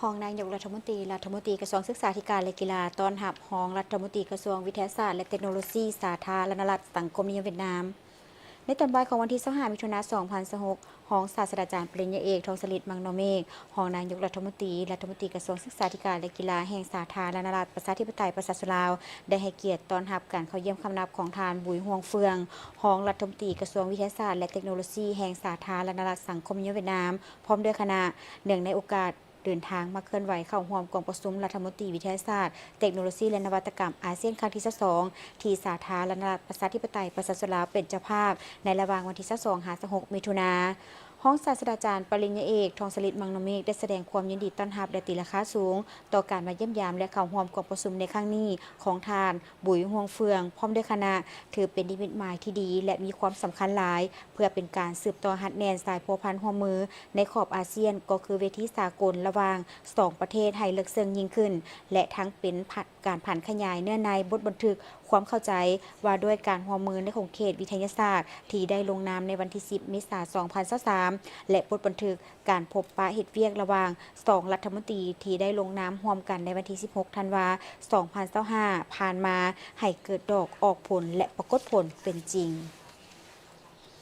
ຮອງນາຍົກລັດຖະມົນຕີ ລັດຖະມົນຕີກະຊວງສຶກສາທິການ ແລະ ກິລາ ຕ້ອນຮັບຮອງລັດຖະມົນຕີກະຊວງວິທະຍາສາດ ແລະ ເຕັກໂນໂລຊີ ສາທາລະນະລັດສັງຄົມນິຍົມຫວຽດນາມ. ໃນຕອນບ່າຍຂອງວັນທີຊາວຫ້າ ມິຖຸນາ ສອງພັນຊາວຫົກ, ຮອງສາດສະດາຈານປະລິນຍາເອກ ທອງສະລິດ ມັງນອມເມກ ຮອງນາຍົກລັດຖະມົນຕີ ລັດຖະມົນຕີກະຊວງສຶກສາທິການ ແລະ ກິລາແຫ່ງສາທາລະນະລັດປະຊາທິປະໄຕປະຊາຊົນລາວ ໄດ້ໃຫ້ກຽດຕ້ອນຮັບການເຂົ້າຢ້ຽມຄຳນັບຂອງທ່ານ ບຸຍ ຮວງເຟືອງ ຮອງລັດຖະມົນຕີກະຊວງວິທະຍາສາດ ແລະ ເຕັກໂນໂລຊີ ແຫ່ງສາທາລະນະລັດສັງຄົມນິຍົມຫວຽດນາມ ພ້ອມດ້ວຍຄະນະ. ເນື່ອງໃນໂອກາດເດີນທາງມາເຄື່ອນໄຫວເຂົ້າຮ່ວມກອງປະຊຸມລັດຖະມົນຕີວິທະຍາສາດ, ເຕັກໂນໂລຊີ ແລະ ນະວັດຕະກຳອາຊຽນຄັ້ງທີຊາວສອງ ທີ່ສາທາລະນະລັດປະຊາທິປະໄຕປະຊາຊົນລາວເປັນເຈົ້າພາບ ໃນລະຫວ່າງວັນທີຊາວສອງ ຫາ ຊາວຫົກ ມິຖຸນາ. ຮອງສາດສະດາຈານປະລິນຍາເອກ ທອງສະລິດ ມັງນອມເມກ ໄດ້ສະແດງຄວາມຍິນດີຕ້ອນຮັບ ແລະ ຕີລາຄາສູງຕໍ່ການມາຢ້ຽມຢາມ ແລະ ເຂົ້າຮ່ວມກອງປະຊຸມໃນຄັ້ງນີ້ຂອງທ່ານ ບຸຍ ຮວງເຟືອງ ພ້ອມດ້ວຍຄະນະ ຖືເປັນນິມິດໝາຍທີ່ດີ ແລະ ມີຄວາມສຳຄັນຫຼາຍ ເພື່ອເປັນການສືບຕໍ່ຮັດແໜ້ນສາຍພົວພັນຮ່ວມມືໃນຂອບອາຊຽນ ກໍຄືເວທີສາກົນລະຫວ່າງສອງປະເທດໃຫ້ເລິກເຊິ່ງຍິ່ງຂຶ້ນ ແລະ ທັງເປັນ ການຜັນຂະຫຍາຍເນື້ອໃນບົດບັນທຶກຄວາມເຂົ້າໃຈວ່າດ້ວຍການຮ່ວມມືໃນຂົງເຂດວິທະຍາສາດ ທີ່ໄດ້ລົງນາມໃນວັນທີສິບ ເມສາ ສອງພັນຊາວສາມ ແລະ ບົດບັນທຶກການພົບປະເຮັດວຽກລະຫວ່າງສອງລັດຖະມົນຕີ ທີ່ໄດ້ລົງນາມຮ່ວມກັນໃນວັນທີສິບຫົກ ທັນວາ ສອງພັນຊາວຫ້າ ຜ່ານມາ ໃຫ້ເກີດດອກອອກຜົນ ແລະ ປາກົດຜົນເປັນຈິງ.